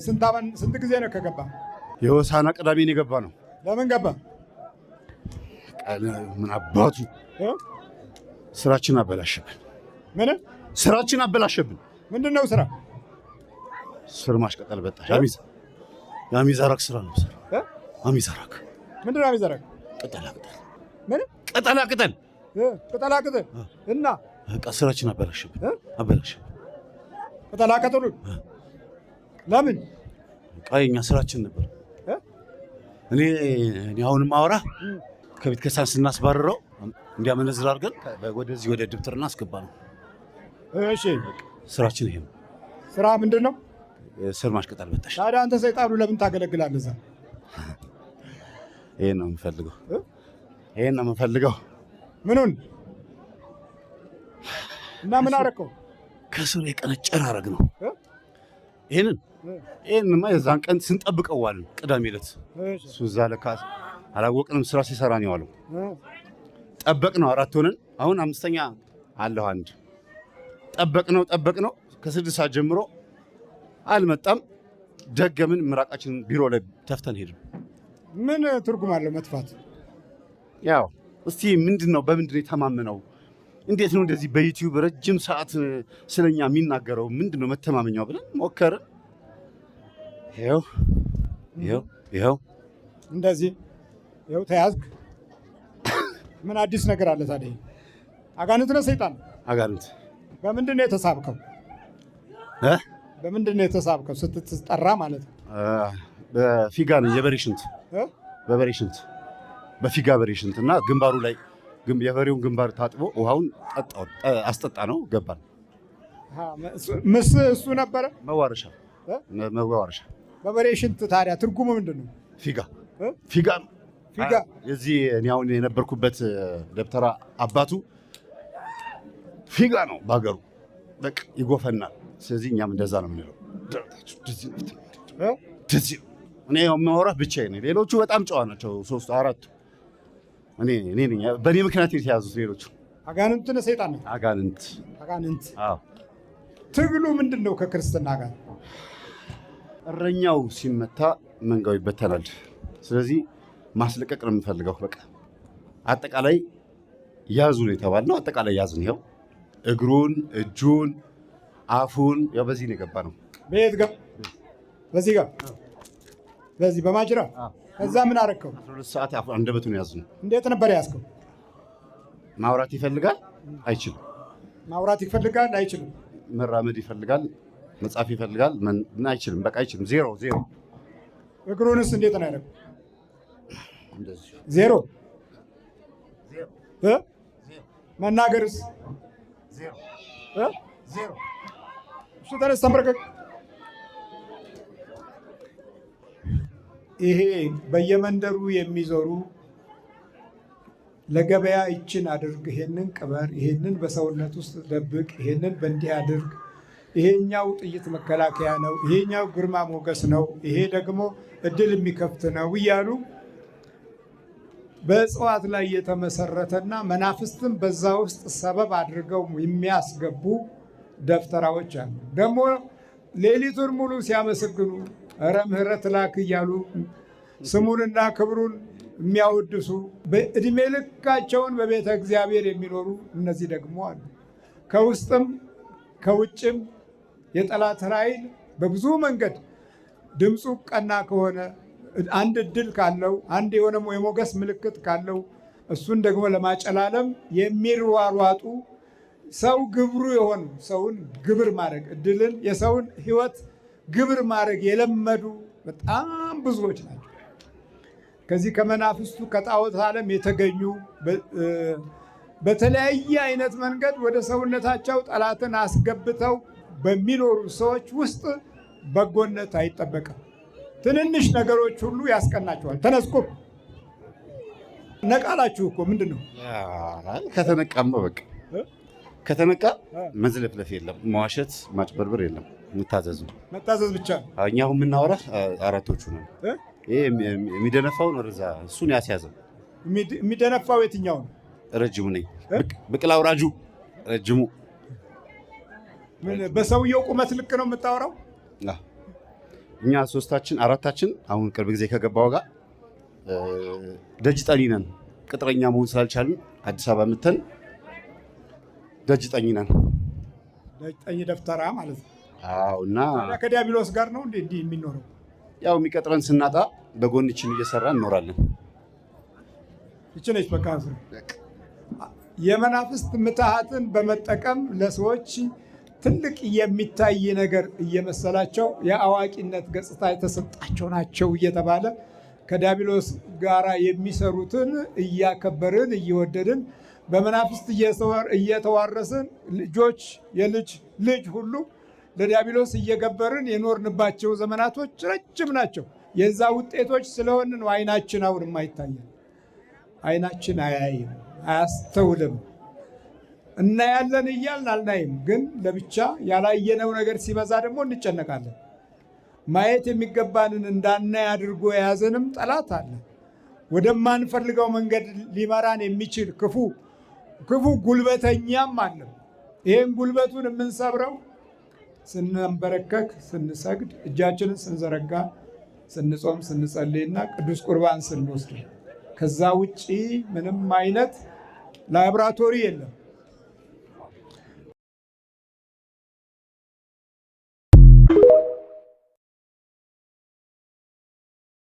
ስንት ስንት ጊዜ ነው ከገባ? የሆሳዕና ቅዳሜን የገባ ነው። ለምን ገባ? ምን አባቱ ስራችን አበላሸብን። ምን ስራችን አበላሸብን። ምንድን ነው ስራ? ስር ማሽቀጠል በጣ የአሚዛራክ ስራ ነው። ስራ አሚዛራክ ምንድን ነው አሚዛራክ? ቅጠላ ቅጠል። ምን ቅጠላ ቅጠል። ቅጠላ ቅጠል እና በቃ ስራችን አበላሸብን አበላሸብን። ቅጠላ ቅጠሉ ለምን? በቃ የኛ ስራችን ነበር። እኔ አሁን ማወራ ከቤተ ክርስቲያን ስናስባርረው እንዲያመነዝር አድርገን ወደዚህ ወደ ድብትርና አስገባ ነው። እሺ ስራችን ይሄ ነው። ስራ ምንድን ነው? ስር ማሽቀጠል በጣሽ። ታዲያ አንተ ሰይጣኑ ለምን ታገለግላለህ እዛ? ይሄን ነው የምፈልገው። ይሄን ነው የምፈልገው። ምኑን እና ምን አደረከው? ከስሩ የቀነጨረ አረግ ነው። ይሄንን ይሄንማ የዛን ቀን ስንጠብቀው ዋልን። ቅዳሜ ዕለት እሱ እዛ ለካ አላወቅንም። ስራ ሲሰራ ነው የዋለው። ጠበቅ ነው አራት ሆነን፣ አሁን አምስተኛ አለሁ። አንድ ጠበቅ ነው ጠበቅ ነው ከ6 ሰዓት ጀምሮ አልመጣም። ደገምን። ምራቃችን ቢሮ ላይ ተፍተን ሄድን። ምን ትርጉም አለው መጥፋት? ያው እስቲ ምንድን ነው በምንድን ነው የተማመነው? እንዴት ነው እንደዚህ በዩቲዩብ ረጅም ሰዓት ስለኛ የሚናገረው? ምንድን ነው መተማመኛው ብለን ሞከርን። ይኸው ይኸው ይኸው እንደዚህ ይኸው ተያዝክ። ምን አዲስ ነገር አለ ታዲያ? አጋንንት ነው ሰይጣን? አጋንንት። በምንድን ነው የተሳብከው? በምንድን ነው የተሳብከው ስትጠራ ማለት ነው? በፊጋ ነው፣ የበሬ ሽንት። በበሬ ሽንት፣ በፊጋ በሬ ሽንት እና ግንባሩ ላይ የበሬውን ግንባር ታጥቦ ውሃውን አስጠጣ ነው ገባን። ምስ እሱ ነበረ መዋረሻ መዋረሻ በበሬ ሽንት። ታዲያ ትርጉሙ ምንድን ነው? ፊጋ ፊጋ ፊጋ። የዚህ እኔ አሁን የነበርኩበት ደብተራ አባቱ ፊጋ ነው በሀገሩ፣ በቃ ይጎፈናል። ስለዚህ እኛም እንደዛ ነው የምንለው። እኔ የማወራህ ብቻዬን ነኝ። ሌሎቹ በጣም ጨዋ ናቸው፣ ሶስቱ አራቱ። እኔ እኔ ነኝ በእኔ ምክንያት የተያዙት ሌሎቹ። አጋንንት ነው ሰይጣን ነው? አጋንንት። አጋንንት። አዎ። ትግሉ ምንድን ነው ከክርስትና ጋር? እረኛው ሲመታ መንጋው ይበተናል። ስለዚህ ማስለቀቅ ነው የምፈልገው። በቃ አጠቃላይ ያዙ ነው የተባልነው። አጠቃላይ ያዝን። ይኸው እግሩን፣ እጁን፣ አፉን ያው በዚህ ነው የገባ ነው። በየት ጋር? በዚህ ጋር፣ በዚህ በማጅራ። ከዛ ምን አደረከው? 12 ሰዓት አንደበቱን ያዝ ነው። እንዴት ነበር ያዝከው? ማውራት ይፈልጋል፣ አይችልም። ማውራት ይፈልጋል፣ አይችልም። መራመድ ይፈልጋል፣ መጻፍ ይፈልጋል፣ አይችልም። በቃ አይችልም። ዜሮ ዜሮ። እግሩንስ እንዴት ነው ያደረገው? ዜሮ። መናገርስ? ዜሮ። እሱ ተነስ፣ ተንበርከክ። ይሄ በየመንደሩ የሚዞሩ ለገበያ ይችን አድርግ፣ ይሄንን ቅበር፣ ይሄንን በሰውነት ውስጥ ደብቅ፣ ይሄንን በእንዲህ አድርግ፣ ይሄኛው ጥይት መከላከያ ነው፣ ይሄኛው ግርማ ሞገስ ነው፣ ይሄ ደግሞ እድል የሚከፍት ነው እያሉ በእጽዋት ላይ የተመሰረተና መናፍስትን በዛ ውስጥ ሰበብ አድርገው የሚያስገቡ ደብተራዎች አሉ። ደግሞ ሌሊቱን ሙሉ ሲያመሰግኑ ኧረ ምሕረት ላክ እያሉ ስሙንና ክብሩን የሚያወድሱ በእድሜ ልካቸውን በቤተ እግዚአብሔር የሚኖሩ እነዚህ ደግሞ አሉ። ከውስጥም ከውጭም የጠላት ኃይል በብዙ መንገድ ድምፁ ቀና ከሆነ፣ አንድ እድል ካለው፣ አንድ የሆነ የሞገስ ምልክት ካለው እሱን ደግሞ ለማጨላለም የሚሯሯጡ ሰው ግብሩ የሆኑ ሰውን ግብር ማድረግ፣ እድልን የሰውን ሕይወት ግብር ማድረግ የለመዱ በጣም ብዙዎች ናቸው። ከዚህ ከመናፍስቱ ከጣዖት ዓለም የተገኙ በተለያየ አይነት መንገድ ወደ ሰውነታቸው ጠላትን አስገብተው በሚኖሩ ሰዎች ውስጥ በጎነት አይጠበቅም። ትንንሽ ነገሮች ሁሉ ያስቀናቸዋል። ተነስቁም ነቃላችሁ እኮ ምንድን ነው? ከተነቃማ በቃ ከተነቃ መዝለፍለፍ የለም፣ መዋሸት ማጭበርበር የለም። መታዘዝ ነው፣ መታዘዝ ብቻ። እኛ አሁን የምናወራ አራቶቹ ነው። ይሄ የሚደነፋውን ወደዛ እሱን ያስያዘው። የሚደነፋው የትኛው ነው? ረጅሙ ነኝ፣ ብቅል አውራጁ ረጅሙ። በሰውየው ቁመት ልክ ነው የምታወራው? እኛ ሶስታችን አራታችን አሁን ቅርብ ጊዜ ከገባው ጋር ደጅ ጠኒ ነን። ቅጥረኛ መሆን ስላልቻልን አዲስ አበባ መተን ደጅ ጠኝ ነን። ደጅ ጠኝ ደብተራ ማለት ነው። አዎ። እና ታዲያ ከዲያብሎስ ጋር ነው እንዴ እንዲህ የሚኖረው? ያው የሚቀጥረን ስናጣ በጎንችን እየሰራ እንኖራለን። ይቺ ነች በቃ። የመናፍስት ምትሃትን በመጠቀም ለሰዎች ትልቅ የሚታይ ነገር እየመሰላቸው የአዋቂነት ገጽታ የተሰጣቸው ናቸው እየተባለ ከዲያብሎስ ጋራ የሚሰሩትን እያከበርን እየወደድን በመናፍስት እየተዋረስን ልጆች የልጅ ልጅ ሁሉ ለዲያብሎስ እየገበርን የኖርንባቸው ዘመናቶች ረጅም ናቸው። የዛ ውጤቶች ስለሆን ነው አይናችን አሁን የማይታየን። አይናችን አያይም፣ አያስተውልም። እናያለን እያልን አልናይም፣ ግን ለብቻ ያላየነው ነገር ሲበዛ ደግሞ እንጨነቃለን። ማየት የሚገባንን እንዳናይ አድርጎ የያዘንም ጠላት አለ። ወደማንፈልገው መንገድ ሊመራን የሚችል ክፉ ክፉ ጉልበተኛም አለ። ይህን ጉልበቱን የምንሰብረው ስንንበረከክ፣ ስንሰግድ፣ እጃችንን ስንዘረጋ፣ ስንጾም፣ ስንጸልይና ቅዱስ ቁርባን ስንወስድ። ከዛ ውጪ ምንም አይነት ላብራቶሪ የለም።